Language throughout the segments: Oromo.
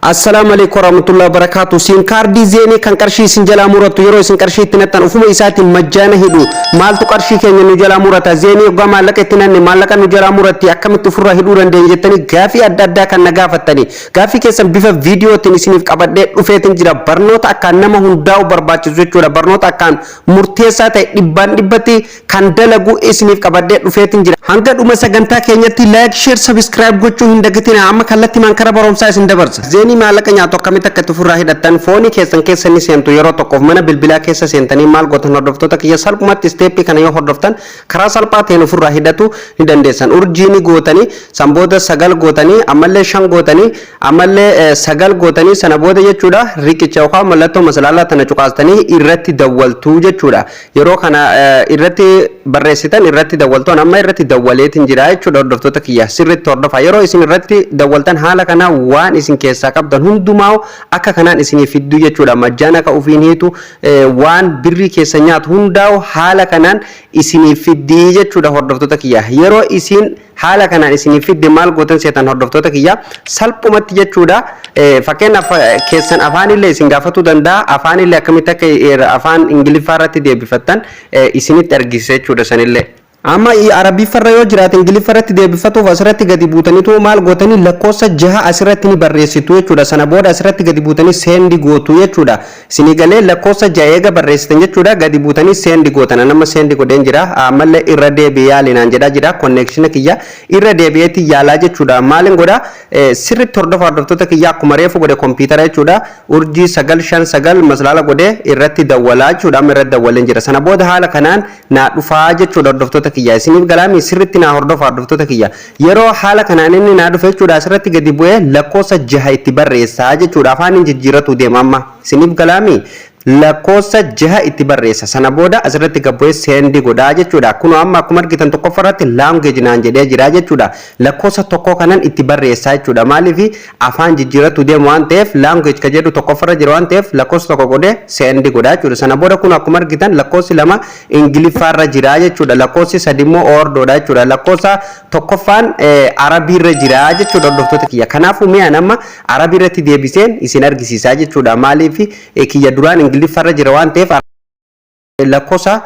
Assalaamu alaikum warahmatullahi wabarakatuh. SIM kaardii Zain kan qarshii isin jalaa murattu, yeroo isin qarshii itti nattan ufuma isaatiin majjaana hidhu. Maaltu qarshii keenya nu jalaa murata? Zain yoggaa maallaqa itti nanne maallaqa nu jalaa muratti, akkamitti ofirraa hidhuu dandeenya jettanii gaafii adda addaa kan na gaafattanii, gaafii keessan bifa viidiyootiin isiniif qabadhee dhufeetiin jira. Barnoota akkaan nama hundaa'u barbaachisu jechuudha. Barnoota akkaan murteessaa ta'e, dhibbaan dhibbatti kan dalagu isiniif qabadhee dhufeetiin jira. Hanga dhuma sagantaa keenyatti like, share, subscribe gochuu hin dagatina. Amma kallattii kara barumsaa isin dabarsa. Zain maallaqa nyaatu akkamitti akka itti ofirraa hidhattan, foonii keessan keessa ni seentu. Yeroo tokkoof mana bilbilaa keessa seentanii maal gootan, hordoftoota kiyya? Salphumatti step kana yoo hordoftan karaa salphaa ta'een ofirraa hidhatu ni dandeessan. Urjii ni gootanii, san booda sagal gootanii, ammallee shan gootanii, ammallee sagal gootanii, sana booda jechuudha riqicha yookaan mallattoo masalaalaa tana cuqaastanii irratti dawwaltuu jechuudha. Yeroo kana irratti barreessitan, irratti dawwaltoon amma irratti dawwaleetiin jira jechuudha. Hordoftoota kiyya, sirriitti hordofa. Yeroo isin irratti dawwaltan haala kana waan isin keessaa qabdan hundumaa akka kanaan isinii fidduu jechuudha. Majjaana ka ufiin hiitu, waan birrii keessa nyaatu hundaa'u haala kanaan isinii fiddii jechuudha. Hordoftoota kiyya, yeroo isin haala kanaan isinii fidde maal gootan seetan, hordoftoota kiyya? Salphumatti jechuudha, fakkeenyaaf keessan afaanillee isin gaafatuu danda'a. Afaanillee akkamitti akka afaan Ingiliffaa irratti deebifattan isinitti argisiisa jechuudha sanillee. Amma Arabiffarra yoo jiraate Ingiliffa irratti deebifatuuf asirratti gadi buutaniitu maal gootanii, lakkoofsa jaha asirratti ni barreessitu jechuudha. Sana booda asirratti gadi buutanii send gootu jechuudha. Isinii galee? Lakkoofsa jaha eega barreessitan jechuudha, gadi buutanii send gootan. Nama send godheen jira. Ammallee irra deebi'ee yaalinaan jedhaa jira. Connection kiyya irra deebi'eetti yaalaa jechuudha. Maalin godha? Sirriitti hordofa, hordoftoota kiyya. Akkuma reefu godhe kompiitara jechuudha. Urjii 959 maslaala godhee irratti dawwalaa jechuudha. Amma irratti dawwaleen jira. Sana booda haala kanaan naa dhufaa jechuudha, hordoftoota kiyya. Isiniif galaami? Sirritti naa hordofa, hordoftoota kiyya. Yeroo haala kanaan inni naa dhufe jechuudha, asirratti gadi bu'ee lakkoofsa jaha itti barreessaa jechuudha. Afaan hin jijjiiratu deema. Amma isiniif galaami? Lakkoofsa jaha itti barreessa. Sana booda asirratti gad bu'ee send godhaa jechuudha. Kunoo amma akkuma argitan tokkoffaa irratti language naan jedhee jira jechuudha. Lakkoofsa tokko kanan itti barreessaa jechuudha. Maaliif? Afaan jijjiiratu deemu waan ta'eef, language ka jedhu tokkoffarra jira waan ta'eef, lakkoofsa tokko godhee send godhaa jechuudha. Sana booda kun akkuma argitan lakkoofsi lama Ingiliffaarra jira jechuudha. Lakkoofsi sadi immoo Ordoodha jechuudha. Lakkoofsa tokkoffaan Arabiirra jira jechuudha, hordoftoota kiyya. Kanaafuu mi'aan amma Arabiirratti deebiseen isin argisiisaa jechuudha. Maaliif? Kiyya duraan Ingiliffarra jira waan ta'eef lakkoofsa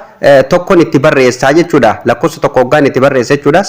tokkoon itti barreessaa jechuudha. Lakkoofsa tokko hoggaan itti barreessa jechuudha.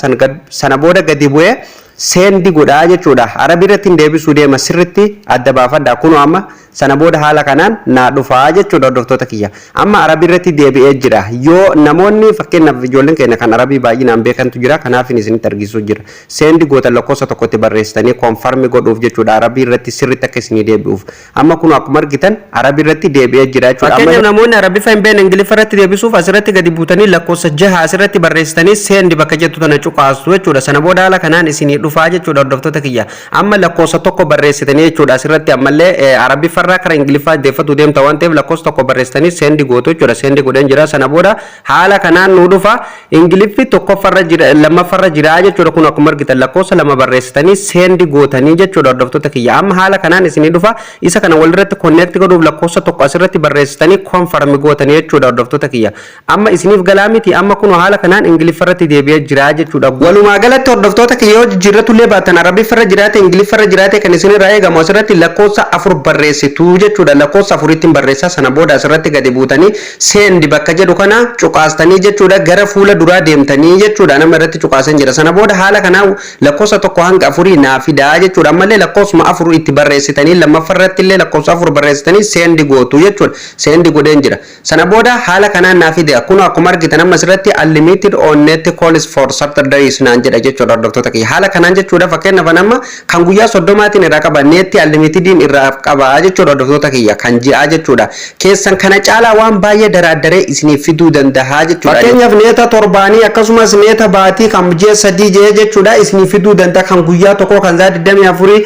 Sana booda gadi bu'ee send godhaa jechuudha. Arabiirratti hin deebisuu deema, sirritti adda baafadha. Kunoo amma sana booda haala kanaan naa dhufaa jechuudha, hordoftoota kiyya. Amma Arabiirratti deebi'ee jira. Yoo namoonni, fakkeenyaaf ijoolleen keenya kan Arabii baay'inaan beekantu jira. Kanaaf isinitti argisiisuu jira. Send gootan, lakkoofsa tokkotti barreessitanii confirm godhuuf jechuudha. Arabiirratti sirritti akka isinii deebi'uuf. Amma kun akkuma argitan Arabiirratti deebi'ee jira jechuudha. Fakkeenyaaf namoonni Arabiffa hin beekne Ingiliffa irratti deebisuuf asirratti gadi buutanii lakkoofsa jaha asirratti barreessitanii send bakka jettu tana cuqaastu jechuudha. Sana booda haala kanaan isinii dhufaa jechuudha, hordoftoota kiyya. Amma lakkoofsa tokko barreessitanii jechuudha. Asirratti ammallee Arabiffarraa karaa Ingiliffaa deeffatu deemta waan ta'eef lakkoofsa tokko barreessitanii send gootu jechuudha. Send godheen jira. Sana booda haala kanaan nu dhufa. Ingiliffi tokkoffarra jira, lammaffarra jira jechuudha. Kun akkuma argitan lakkoofsa lama barreessitanii send gootanii jechuudha, hordoftoota kiyya. Amma haala kanaan isinii dhufa. Isa kana walirratti connect godhuuf lakkoofsa tokko asirratti barreessitanii confirm gootanii jechuudha, hordoftoota kiyya. Amma isiniif galaa miti? Amma kun haala kanaan Ingiliffarratti deebi'ee jira jechuudha. Walumaa galatti, hordoftoota kiyya, yoo jijjiirratullee baatan, Arabiffarra jiraate, Ingiliffarra jiraate, kan isinirraa eegamu asirratti lakkoofsa afur barreessitu jechuudha. Lakkoofsa afuritti barreessaa, sana booda asirratti gadi buutanii send bakka jedhu kana cuqaastanii jechuudha, gara fuula duraa deemtanii jechuudha. Nama irratti cuqaasan jira. Sana booda haala kanaa lakkoofsa tokko hanga afurii naa fidaa jechuudha. Ammallee lakkoofsuma afur itti barreessitanii, lammaffaa irratti illee lakkoofsa afur barreessitanii send gootu jechuudha. Send godheen jira. Sana booda haala kanaan naa fide. Kun akkuma argitan amma asirratti "unlimited on net calls for 30 days" naan jedha jechuudha, hordoftoota kiyya. Haala kanaan jechuudha, fakkeenyaaf amma kan guyyaa 30-tiin irraa qaba, net unlimitediin irraa qaba jechuudha, hordoftoota kiyya, kan ji'aa jechuudha. Keessan kana caalaa waan baay'ee daraaddaree isiniif fiduu danda'a jechuudha. Fakkeenyaaf net torbaanii, akkasumas net baatii kan ji'a 3 jedhee jechuudha isiniif fiduu danda'a, kan guyyaa tokko, kan saa 24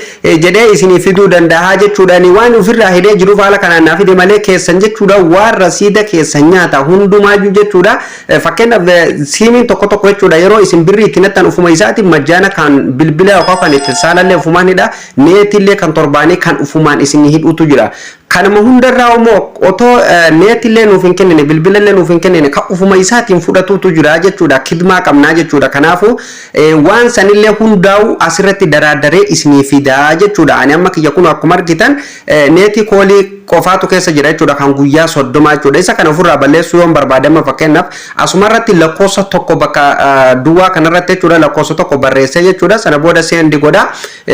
jedhee isiniif fiduu danda'a jechuudha. Waan ofirraa hidhee jiruuf haala kanaan naa fide malee keessan jechuudha waan rasiida keessan nyaata hundumaayyuu jechuudha. Fakkeenyaaf siimiin tokko tokko jechuudha, yeroo isin birrii itti nattan ufuma isaatiin majjaana kan bilbila yookaan kan itti saalallee ufumaan hidha, netillee kan torbaanii kan ufumaan isin hidhutu jira. Kanuma hundarraa immoo otoo neetillee nuuf hin kennine, bilbilallee nuuf hin kennine, kan ufuma isaatiin fudhatuutu jira jechuudha. Kidmaa qabnaa jechuudha. Kanaafuu waan sanillee hundaa'u asirratti daraadaree isinii fidaa jechuudha. Ani amma kiyya kun akkuma argitan neetii callii qofaatu keessa jira jechuudha, kan guyyaa 30 jechuudha. Isa kana ofirraa balleessuu yoon barbaade, amma fakkeenyaaf asumarratti lakkoofsa 1 bakka duwwaa kanarratti jechuudha, lakkoofsa 1 barreessee jechuudha. Sana booda send godha.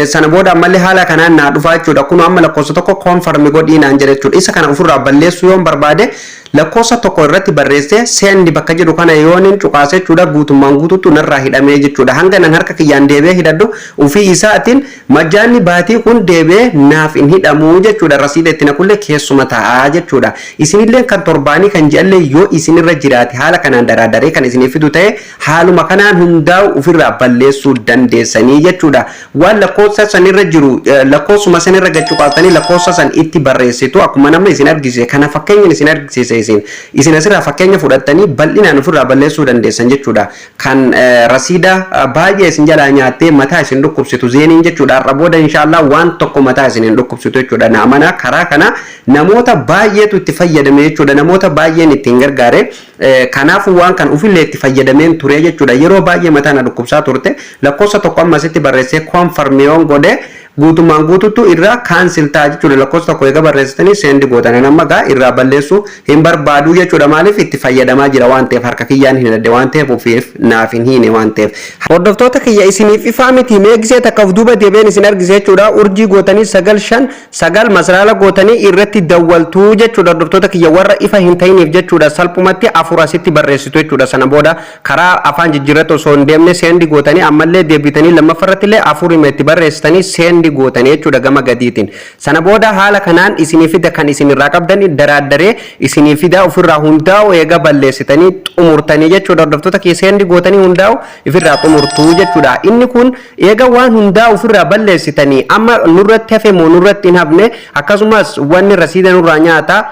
Sana booda ammallee haala kanaan naa dhufa jechuudha. Kun amma lakkoofsa 1 confirm godhii naan jedha jechuudha. Isa kana ofirraa balleessuu yoon barbaade, lakkoofsa 1 irratti barreessee send bakka jedhu kana yoonin cuqaase jechuudha, guutummaan guutuutu narraa hidhamee jechuudha. Hanga nan harka kiyyaan deebi'ee hidhadhu ofii isaatiin majjaanni baatii kun deebi'ee naaf hin hidhamuu jechuudha. Rasiida itti naqullee keessuma taa'aa jechuudha. Isinillee kan torbaanii, kan ji'allee yoo isinirra jiraate, haala kanaan daraadaree kan isinii fidu ta'e, haaluma kanaan hundaa'u ofirraa balleessuu dandeessanii jechuudha. Waan lakkoofsa sanirra jiru lakkoofsuma sanirra gad cuqaastanii lakkoofsa san itti barreessitu. Akkuma nama isin argisiise kana fakkeenyaan isin argisiise, isin asirraa fakkeenya fudhattanii bal'inaan ofirraa balleessuu dandeessan jechuudha. Kan rasiida baay'ee isin jalaa nyaattee mataa isin dhukkubsitu Zainiin jechuudha. Har'a booda inshaallah waan tokko mataa isin hin dhukkubsitu jechuudha. Na amana, karaa kana namoota baay'eetu itti fayyadame jechuudha. Namoota baay'een ittiin gargaare. Kanaafuu waan kan ofillee itti fayyadameen ture jechuudha. Yeroo baay'ee mataa na dhukkubsaa turte. Lakkoofsa 1 ammasitti barreessee confirm yoon godhe, guutummaan guututu irraa cancel ta'a jechuudha. Lakkoofsa 1 eega barreessitanii send gootan, amma gaa irraa balleessuu hin barbaadu jechuudha. Maaliif? Itti fayyadamaa jira waan ta'eef, harka kiyyaan hin hidhadhe waan ta'eef, ofiif naaf hin hiine waan ta'eef. Hordoftoota kiyya, isiniif ifaa miti? Meeksee takka of duuba deebi'een isin argise jechuudha. Urjii gootanii 959 masraala gootanii irratti dawwaltuu jechuudha. Hordoftoota kiyya, warra ifa hin ta'iniif jechuudha, salphumatti afur asitti barreessitu jechuudha. Sana booda karaa afaan jijjiirratti osoo hin deemne send gootanii, ammallee deebitanii lammaffaarratti illee afur itti barreessitanii send gootanii jechuudha gama gadiitiin. Sana booda haala kanaan isinii fida. Kan isinirraa qabdan daraaddaree isinii fida. Ofirraa hundaa'u eega balleessitanii xumurtanii jechuudha. Hordoftoota kiyya, send gootanii hundaa'u ofirraa xumurtuu jechuudha. Inni kun eega waan hundaa'u ofirraa balleessitanii, amma nurratti hafe moo nurratti hin hafne, akkasumas wanni rasiida nurraa nyaata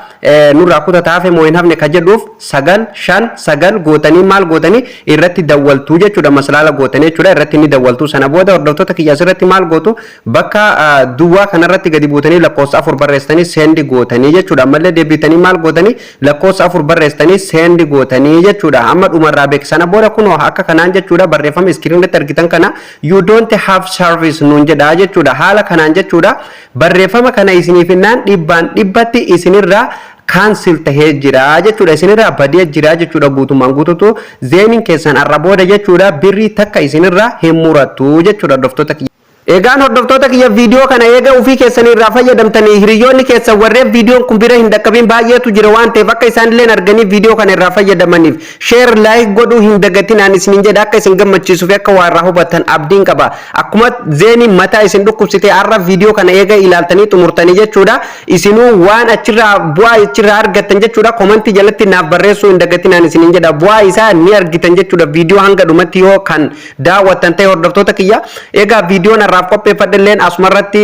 nurraa kutataa hafe moo hin hafne ka jedhuuf, 959 gootanii maal gootanii irratti dawwaltuu jechuudha. Maslaala gootanii jechuudha, irratti ni dawwaltuu. Sana booda, hordoftoota kiyya, asirratti maal gootu? Bakka duwwaa kanarratti gadi buutanii lakkoofsa 4 barreessitanii send gootanii jechuudha. Ammallee deebitanii maal gootanii? Lakkoofsa 4 barreessitanii send gootanii jechuudha. Amma dhumarraa beek. Sana booda kunoo akka kanaan jechuudha, barreeffama screen irratti argitan kana, "You don't have service" nuun jedha jechuudha. Haala kanaan jechuudha, barreeffama kana isiniif hinnaan dhibbaan dhibbatti isinirraa cancel tahee jira jechuudha. Isinirraa badee jira jechuudha. Guutummaan guututu Zainiin keessan har'a booda jechuudha, birrii takka isinirraa hin murattu jechuudha, hordoftoota kiyya. Egaan hordoftoota kiyya, viidiyoo kana eega ofii keessanii irraa fayyadamtanii, hiriyoonni keessan warreen viidiyoon kun bira hin dhaqqabin baay'eetu jira waan ta'eef, akka isaan illee arganii viidiyoo kana irraa fayyadamaniif share, like godhuu hin dagatinaan isinin jedha. Akka isin gammachiisuu fi akka waa irraa hubattan abdiin qaba. Akkuma Zainiin mataa isin dhukkubsite, har'a viidiyoo kana eega ilaaltanii xumurtanii jechuudha, isinuu waan achirraa bu'aa achirraa argattan jechuudha, commentii jalatti naaf barreessuu hin dagatinaan isinin jedha. Bu'aa isaa ni argitan jechuudha, viidiyoo hanga dhumatti yoo kan daawwattan ta'e. Hordoftoota kiyya, egaa viidiyoon har'aaf qopheeffadhe asumarratti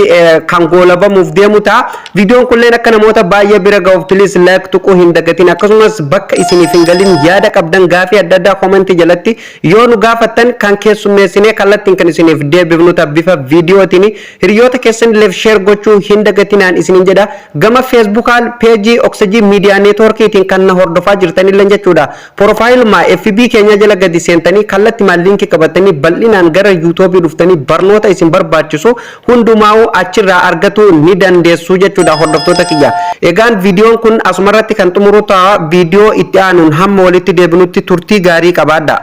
kan goolabamuuf deemu ta'a. Viidiyoon kunilleen akka namoota baay'ee bira ga'uuf please like tuquu hin dagatin. Akkasumas bakka isiniif hin galin, yaada qabdan, gaafii adda addaa commentii jalatti yoo nu gaafattan, kan keessummeessinee kallattiin kan isiniif deebifnu ta'a bifa viidiyootiin. Hiriyoota keessan illee share gochuu hin dagatinaan isinin jedha. Gama Facebookaa pageii Oxygen Media Networkiitiin kan na hordofaa jirtanillee jechuudha. Profileuma FB keenya jala gadi seentanii kallattimaan linkii qabatanii bal'inaan gara YouTubeii dhuftanii barnoota isin barbaachisu hundumaa'uu achirraa argatu ni dandeessu jechuudha, hordoftoota kiyya. Egaan viidiyoon kun asumarratti kan xumuru ta'a. Viidiyoo itti aanuun hamma walitti deebinutti turtii gaarii qabaadha.